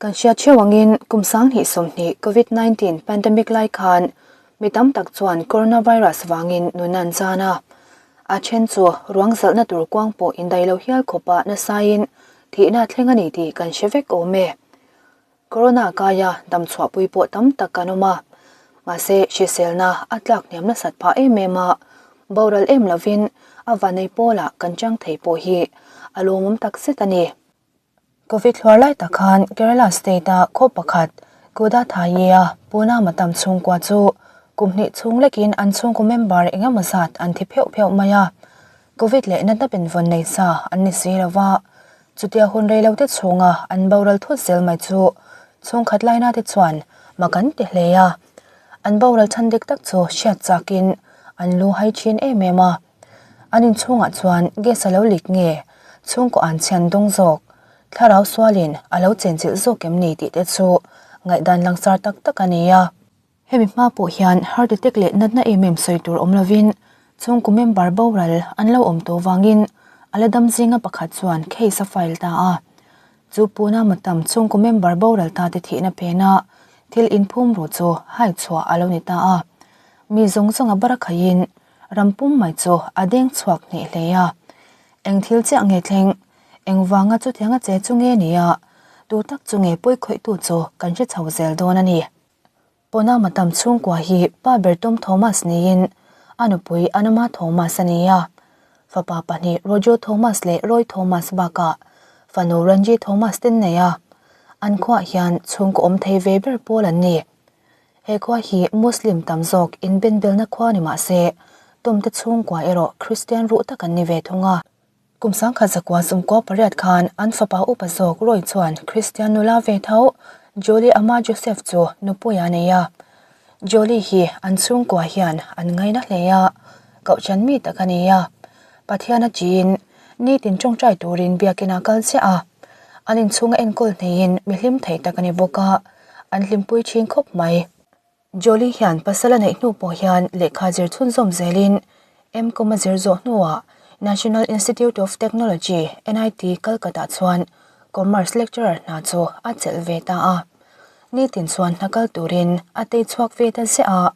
Kan hriat theuh angin kum 2020 Covid-19 pandemic lai khan mi tam tak chuan coronavirus vangin nun an chan a. A then chu ruang zalhna tur kuang pawh indai lo hial khawpa nasain thihna thleng a ni tih kan hre vek awm e. Corona kaia damchhuahpui pawh tam tak kan awm a, mahse hriselna a tlak hniam nasat phah em em a, boral em lovin a vanei pawlah kan chang thei pawh hi a lawmawm tak zet a ni. Covid hluar lai tak khan Kerala state-a khaw pakhat Kudathayi-a Puna Matam chhungkua chu kum hnih chhung lekin an chhungkaw member eng emaw zat an thi pheuh pheuh mai a, Covid leh natna pinvawn nei sa an ni si lo va, chutia hun rei lo te chhunga an boral thut zel mai chu chhungkhat laina te chuan mak an ti hle a, an boral chhan dik tak chu hriat chakin an lu hai thin em em a. An inchhungah chuan gas a lo lik nge, chhungkaw an chhian dawng zawk, thlarau sualin a lo chenchilh zawk em ni tih te chu ngaihdan langsar tak tak a ni a. Hemi hma pawh hian heart attack leh natna em em sawi tur awm lovin chhungkaw member boral an lo awm tawh vangin a la dam zinga pakhat chuan case a file ta a. Chu puna matam chhungkaw member boral ta te thihna phena thil inphum ru chu hai chhuah a lo ni ta a. Mi zawng zawnga bara khaiin ram pum mai chu a deng chhuak hneh hle a. Eng thil chiah nge thleng? Eng vanga chutianga che chu nge nia? Tu tak chu nge pawi khawihtu chu kan hre chho zel dawn a ni. Pawna matam chhungkua hi pa ber Tom Thomas niin a nupui Anama Thomas a ni a. Fapa pahnih Rojo Thomas leh Roy Thomas bakah fanu Ranji Thomas ten nei a. An khuaah hian chhungkaw awm thei ve ber pawl an ni. He khua hi Muslim tam zawk inbenbelna khua ni mah se, Tom te chhungkua erawh Kristian ruh tak an ni ve thung a. Kum 1998 khan an fapa upa zawk Roy chuan Kristian nula ve tho Jolie Ama Joseph chu nupui a nei a. Jolie hi an chhungkua hian an ngaina hle a, kohhran mi tak a ni a. Pathian a chiin nitin tawngtai turin biakin a kal chiah a. An inchhunga enkawl hneiin mi hlim thei tak a ni bawk a, an hlimpui thin khawp mai. Jolie hian pasal a neih hnu pawh hian lehkha zir chhunzawm zelin M.Com a zir zawh hnuah National Institute of Technology, NIT, Kolkata chuan Commerce Lecturer hna chu a chelh ve ta a. Nitin chuan hna kal turin a tei chhuak ve ta ziah a,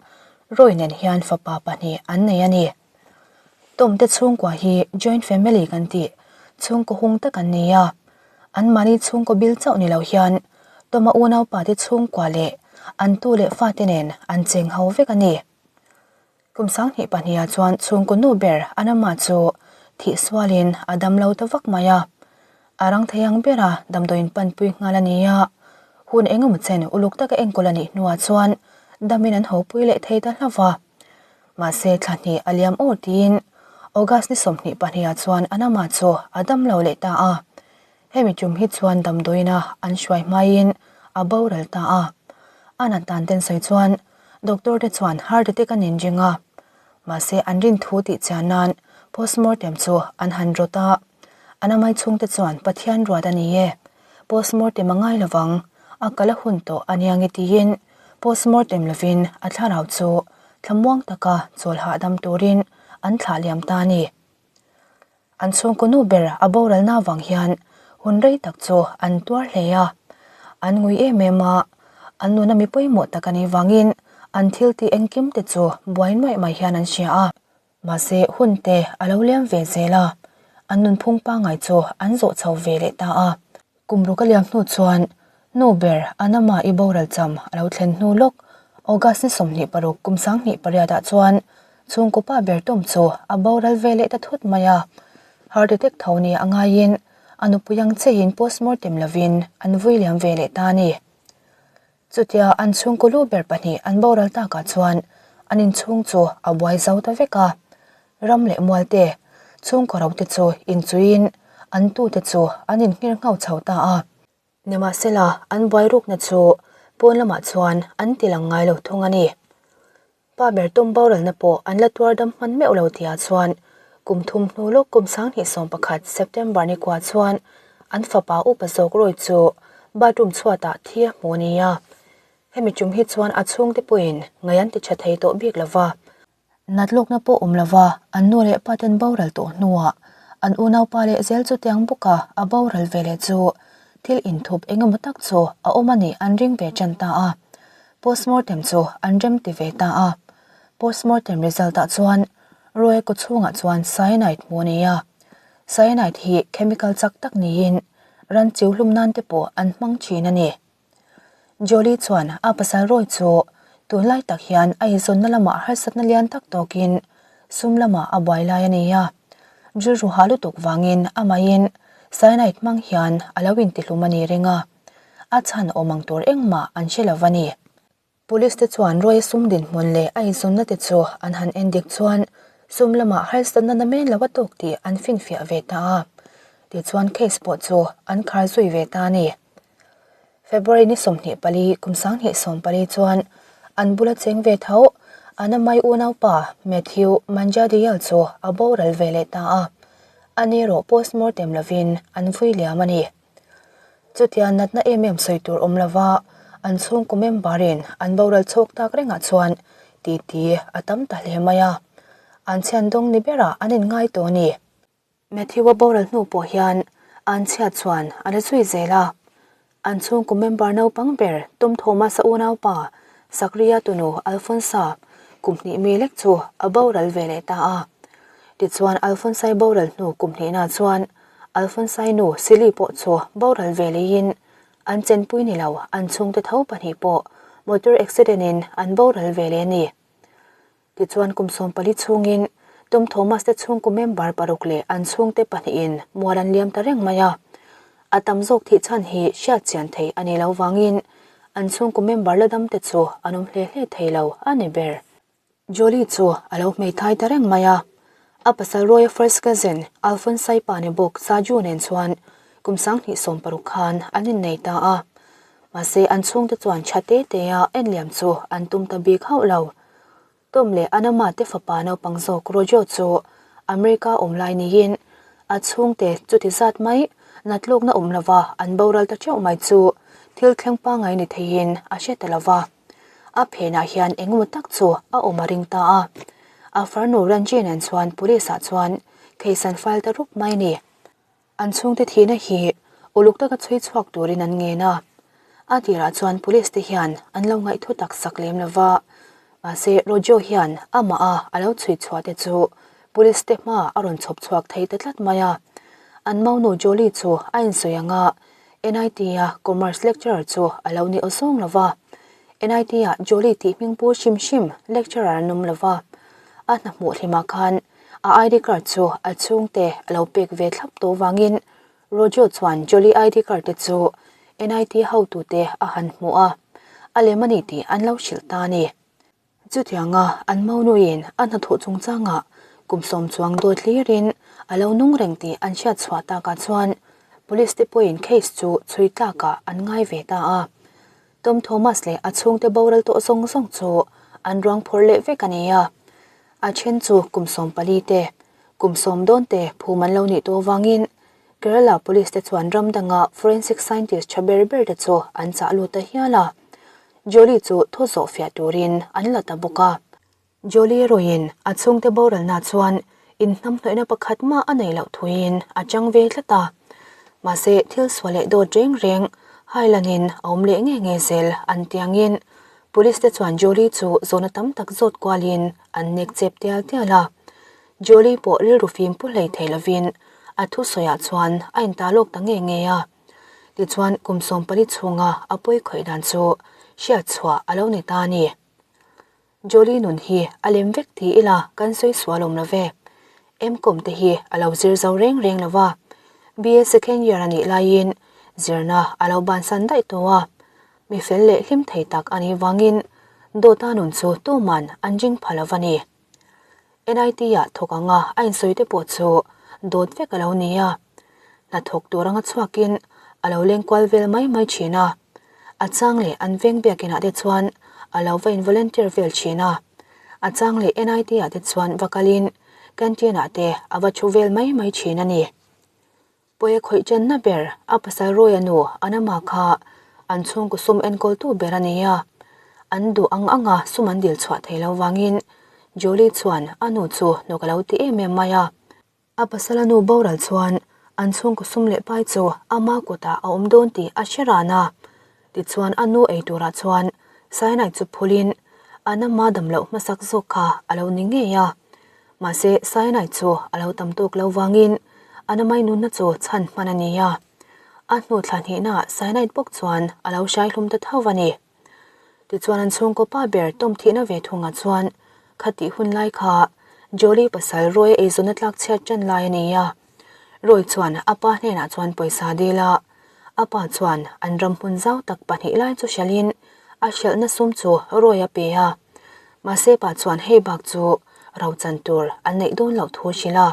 Roy nen hian fapa pahnih an nei a ni. Tom te chhungkua hi joint family kan tih chhungkaw hung tak an ni a, anmahni chhungkaw bil chauh ni lo hian Toma unaupa te chhungkua leh an tu leh fate nen an cheng ho vek a ni. Kum 2002 ah chuan chhungkaw nu ber Anama chu thih sualin a dam lo ta vak mai a, a rang thei ang bera damdawiin panpui nghal a ni a, hun engemaw chen uluk taka enkawl a nih hnuah chuan damin an hopui leh thei ta hlauh va. Mahse thla hnih a liam awr tiin August ni 22 ah chuan Anama chu a dam lo leh ta a. Hemi tum hi chuan damdawiina an hruai hmaiin a boral ta a. A nat dan ten sawi chuan doctor te chuan heart attack an inring a. Mahse an rin thu tih chian nan postmortem chu an han rawt a. Anamai chhungte chuan Pathian ruat a ni e, postmortem a ngai lovang, a kal a hun tawh a nia nge tiin Postmortem lovin a thlarau chu thlamuang taka chawl hahdam turin an thlah liam ta a ni. An chhungkaw nu ber a boralna avang hian hun rei tak chu an tuar hle a. An ngui em em a, an nuna mi pawimawh tak a nih vangin an thil tih engkim te chu buai nuaih mai hian an hria a. Mahse hun te a lo liam ve zel a, an nunphung pangngai chu an zawh chho ve leh ta a. Kum ruk a liam hnu chuan nu ber Anama i boral cham a lo thlen hnu lawk August ni 26 kum 2008 ah chuan chhungkaw pa ber Tom chu a boral ve leh ta thut mai a. Heart attack tho nia a ngaiin a nupui ang cheiin postmortem lovin an vui liam ve leh ta a ni. Chutia an chhungkaw lu ber pahnih an boral takah chuan an inchhung chu a buai zo ta vek a. Ram leh mual te, chhungkaw ro te chu inchuiin an tute chu an inhngir nghau chho ta a. Nimahsela an buai rukna chu pawn lamah chuan an ti lang ngai lo thung a ni. Pa ber tum boralna pawh an la tuar dam hman meuh lo tihah chuan kum thum hnu lawk kum 2011 September ni kua chuan an fapa upa zawk Roy chu bathroom chhuatah thi a hmu a ni a. Hemi tum hi chuan a chhungte pawhin ngaih an ti tha thei tawh bik lo va. Nat lawkna pawh awm lo va, an nu leh pa ten boral tawh hnuah an unaupa leh zel chu tiang bawka a boral ve leh chu thil inthup engemaw tak chu a awm a nih an ring ve tan ta a. Postmortem chu an rem ti ve ta a. Postmortem result ah chuan Roy-a kaw chhungah chuan cyanide hmuh a ni a. Cyanide hi chemical chak tak niin ran chiu hlum nan te pawh an hmang thin a ni. Jolie chuan a pasal Roy chu tunlai tak hian a inzawnna lamah harsatna lian tak tawkin sum lamah a buai lai a ni a. Rilru hah lutuk vangin amahin cyanide hmang hian a lo intihlum a ni reng a, a chhan awm ang tur engmah an hre lo va ni. Police te chuan Roy-a sum dinhmun leh a inzawnna te chu an han en dik chuan sum lamah harsatna na men lo a tawk tih an finfiah ve ta a, tichuan case pawh chu an khar zui ve ta a ni. February ni 24 kum 2014 chuan an bula cheng ve tho Anamai unaupa Matthew Manjadiyal chu a boral ve leh ta a, ani erawh postmortem lovin an vui liam a ni. Chutia natna em em sawi tur awm lova an chhungkaw member-in an boral chhawk tak rengah chuan titi a tam ta hle mai a, an chhian dawng ni berah an inngai tawh a ni. Matthew-a boral hnu pawh hian an chhiat chuan a la zui zel a, an chhungkaw member naupang ber Tom Thomas-a unaupa Sakria tunu Alphonsa kum hnih mi lek chu a boral ve leh ta a. Tichuan Alphonsa-i boral hnu kum hnihna chuan Alphonsa-i nu Silly pawh chu boral ve leiin an chenpui ni lo an chhungte tho pahnih pawh motor accident-in an boral ve leh a ni. Tichuan kum 14 chhungin Tom Thomas te chhungkaw member paruk leh an chhungte pahnihin mual an liam ta reng mai a. A tam zawk thih chhan hi hriat chian theih a ni lo vangin an chhungkaw member la dam te chu an awm hle hle thei lo a ni ber. Jolie chu a lo hmeithai ta reng mai a. A pasal Roy-a first cousin Alphonse-i pa ni bawk Saju nen chuan kum 2016 khan an innei ta a. Mahse an chhungte chuan tha te te a enliam chu an tum ta bik hauh lo. Tom leh Anama te fapa naupang zawk Rojo chu America awm lai niin a chhungte chuti zat mai natlukna awm lova an boral ta teuh mai chu thil thleng pangngai ni theiin a hre ta lova. A phenah hian engemaw tak chu a awm a ring ta a. A farnu Ranji nen chuan police ah chuan case an file ta rup mai ni. An chhungte thihna hi uluk taka chhui chhuak turin an ngen a. A tirah chuan police te hian an lo ngaihthu tak sak lem lo va, mahse Rojo hian amah a a lo chhui chhuah te chu police te hma a rawn chhawp chhuak thei ta tlat mai a. An maunu Jolie chu a insawi ang a, NIT a commerce lecturer chu a lo ni awzawng lo va. NIT ah Jolie tih hming pu hrim hrim lecturer an awm lo va, a hna hmuh hlimah khan A ID card chu a chhungte a lo pek ve thlap tawh vangin Rojo chuan Jolie ID card te chu NIT hotute a han hmuh a, a lem a ni tih an lo hrilh ta a ni. Chutianga an maunuin a hnathawh chungchangah kum sawm chuang dawt hlirin a lo nung reng tih an hriat chhuah takah chuan Police te pawhin case chu chhui tlakah an ngai ve ta a. Tom Thomas leh a chhungte boral tawh zawng zawng chu an ruang phawrh leh vek a ni a. A then chu kum 14 te, kum 10 dawn te phum an lo nih tawh avangin Kerala Police te chuan ram danga forensic scientist tha ber ber te chu an chah lut ta hial a. Jolie chu thu zawh fiah turin an la ta bawk a. Jolie erawhin a chhungte boralna chuan inhnamhnawihna pakhat mah a nei loh thuin a chang ve tlat a. Mahse, thil sual leh dawt reng reng hailanin a awm leh nge nge zel an tiangin Police te chuan Jolie chu zawhna tam tak zawt kualin an nek chep tial tial a. Jolie pawh rilru fim pu hlei thei lovin a thusawiah chuan a inta lawk ta nge nge a. Tichuan, kum 14 chhunga a pawi khawih dan chu hriat chhuah a lo ni ta a ni. Jolie nun hi a lem vek ti ila kan sawi sual awm lo ve. M-Com te hi a lo zir zo reng reng lo va. BA second year a nih laiin zirna a lo bansan daih tawh a. Mi fel leh hlim thei tak a nih vangin dawta nun chu tuman an ring pha lo va ni. NIT ah thawk anga a insawi te pawh chu dawt vek a lo ni a. Hnathawk tur anga chhuakin a lo leng kual vel mai mai thin a. A chang leh an veng biakinah te chuan a lo va in volunteer vel thin a. A chang leh NIT ah te chuan va kalin canteen ah te a va thu vel mai mai thin a ni. Pawi a khawih chenna ber a pasal Roy-a nu Anama kha an chhungkaw sum enkawltu ber a ni a. An duh ang anga sum an dil chhuah thei lo vangin Jolie chuan a nu chu hnawk a lo ti em em mai a. A pasala nu boral chuan An chhungkaw sum leh pai chu ama kutah a awm dawn tih a hre ran a. Tichuan a nu ei turah chuan cyanide chu phulin an ama dam loh hmasak zawk kha a lo ni ngei a. Mahse cyanide chu a lo tam tawk lo vangin an amai nunna chu chhan hman a ni a. A hnu thla hnihnaah cyanide bawk chuan a lo hrai hlum ta tho a ni. Tichuan an chhungkaw pa ber Tom thihna ve thungah chuan khatih hun lai kha Jolie pasal Roy eizawnna tlak chhiat ṭan lai a ni a. Roy chuan a pa hnenah chuan pawisa a dil a, a pa chuan an ram hmun zau tak pahnih lai chu hralhin a hralhna sum chu Roy a pe a. Mahse pa chuan hei bak chu ro chan tur an neih dawn loh thu a hrilh a.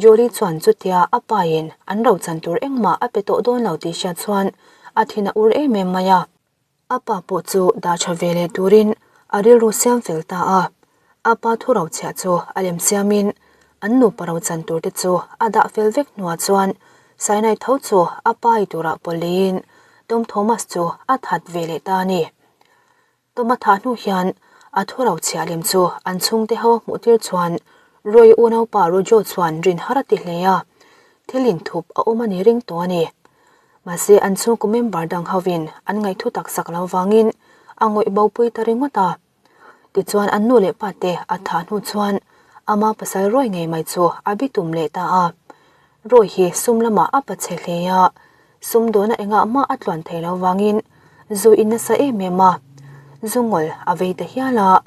Jolie chuan chutia a pain an ro chan tur engmah a pe tawh dawn lo tih hriat chuan a thin a ur em em mai a. A pa pawh chu dah tha ve leh turin a rilru siam fel ta a. A pa thu ro chhiah chu a lem siamin an nupa ro chan tur te chu a dah fel vek hnuah chuan cyanide tho chu a pa i turah pawlh leiin Tom Thomas chu a that ve leh ta a ni. Toma thah hnu hian a thu ro chhiah lem chu an chhungte ho a hmuh tir chuan Roy unaupa Rojo chuan rin har a ti hle a, thil inthup a awm a ni ring tawh a ni. Mahse an chhungkaw member dang hovin an ngaihthu tak sak lo vangin a ngawih bo pui ta ringawt a. Tichuan an nu leh pa te a thah hnu chuan ama pasal Roy ngei mai chu a bitum leh ta a. Roy hi sum lamah a pachhe hle a, Sum dawna engah mah a tluan thei lo vangin zu in nasa em em a, zu ngawl a vei ta hial a,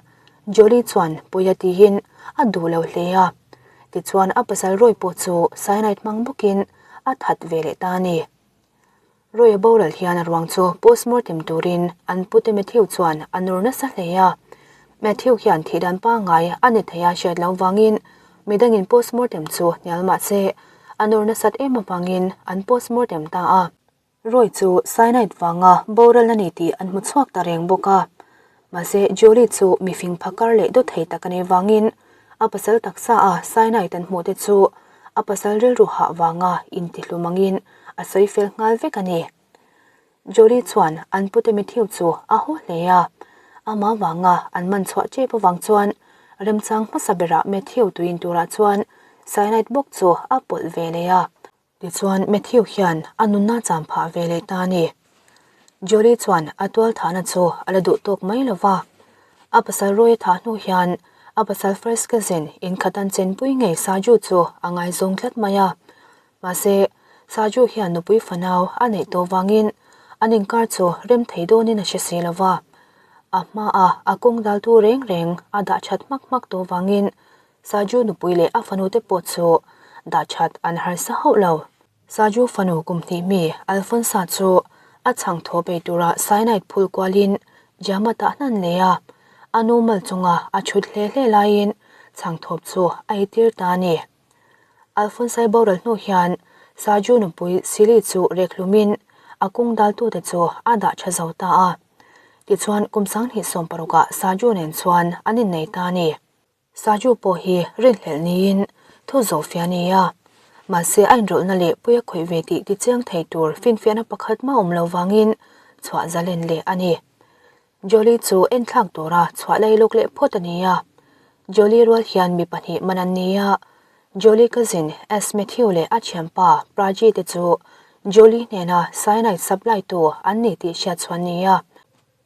Jolie chuan Puia tiin a duh lo hle a, tichuan a pasal Roy pawh chu cyanide hmang bawkin a that ve leh ta a ni. Roy a boral hian a ruang chu postmortem turin an pute Matthew chuan a nawr nasa hle a, Matthew hian thihdan pangngai a ni thei a hriat loh vangin midangin postmortem chu hnial mah se a nawr nasat em avangin an postmortem ta a. Roy chu cyanide vanga boral a ni tih an hmu chhuak ta reng bawk a. Mahse Julie chu mifing phakar leh dawt thei tak a nih vangin a pasal taksa a cyanide an hmuh te chu a pasal rilru hah vanga intihlum angin a sawi fel nghal vek a ni. Jolie chuan an pute Matthew chu a haw hle a, amah vanga an man chhuah tep avang chuan remchang hmasa berah Matthew tuin turah chuan cyanide bawk chu a pawlh ve leh a. Tichuan Matthew hian a nunna cham phah ve leh ta a ni. Jolie chuan a tual thahna chu a la duh tawk mai lo va, a pasal Roy a thah hnu hian a pasal first cousin inkhat an chenpui ngei Saju chu a ngaizawng tlat mai a. Mahse, Saju hian nupui fanau a neih tawh vangin an inkar chu rem thei dawnin a hre si lo va. A hmaa a kawng daltu reng reng a dah that hmak hmak tawh vangin Saju nupui leh a fanute pawh chu dah that an harsa hauh lo. Saju fanu kum hnih mi Alfonsa chu a chhang thaw bei tura cyanide phul kualin Jama tah hnan leh a, a nu mal chunga a chhut hle hle laiin chhang thawp chu a eitir ta a ni. Alphonsai boral hnu hian Saju nupui Sili chu rek hlumin a kung daltute chu a dah tha zo ta a. Tichuan kum 2016 ah Saju nen chuan an innei ta a ni. Saju pawh hi rinhlelh niin thu zawhfiah a ni a, mahse a inrawlhna leh pui a khawih ve tih tichiang thei tur finfiahna pakhat mah awm lo vangin chhuah zalen leh a ni. Jolie chu enthlak tura chhuah lai lawk leh phawt a ni a. Jolie rual hian mi pahnih man an ni a, Jolie cousin S Matthew leh a thianpa Praji te chu Jolie hnena cyanide supply tu an ni tih hriat chhuan ni a.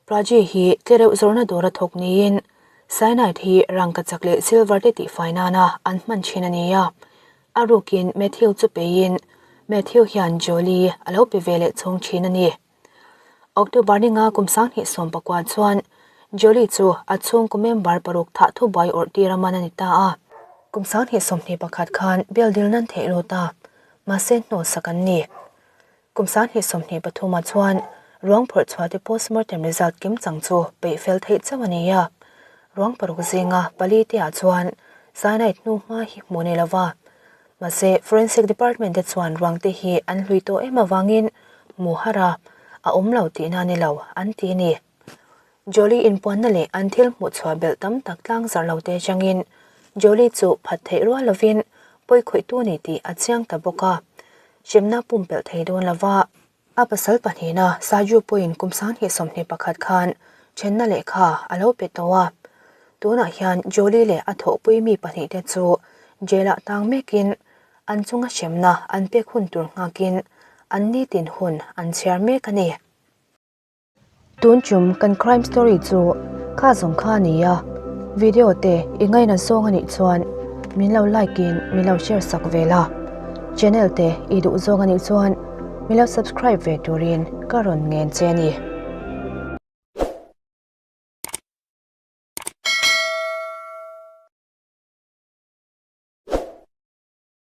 Praji hi tlereuh zawrhna dawra thawk niin cyanide hi rangkachak leh silver te tihfai nana an hman thin a ni a. A rukin Matthew chu peiin Matthew hian Jolie a lo pe ve leh chhawng thin a ni. October ninga kum 2019 chuan Jolie chu a chhungkaw member paruk thah thubuai awrh tir a man a ni ta a. Kum 2021 khan bail dil nan theih lut a, mahse hnawhsak an ni. Kum 2023 ah chuan ruang phawrh chhuah te postmortem result kim chang chu peih fel theih chauh a ni a. Ruang paruk zinga pali te ah chuan cyanide hnu hma hi hmuh a ni lova. Mahse, Forensic Department te chuan ruang te hi an hlui tawh em avangin hmu har a, a awm lo tihna a ni lo, an ti a ni. Jolie inpuanna leh an thil hmuh chhuah belh tam tak tlang zarh lo te atangin Jolie chu phat theih rual lovin pawi khawihtu a ni tih a chiang ta bawk a, hremna pumpelh thei dawn lova. A pasal pahnihna Saju pawhin kum 2021 khan thenna lehkha a lo pe tawh a. Tunah hian Jolie leh a thawhpui mi pahnihte chu jail-ah tang mekin an chunga hremna an pek hun tur nghakin an nitin hun an chhiar mek a ni. Tun tum kan crime story chu kha zawng kha a ni a, video te i ngaina zawng a nih chuan min lo like in min lo share sak ve la, channel te i duh zawng a nih chuan min lo subscribe ve turin ka rawn ngen che a ni.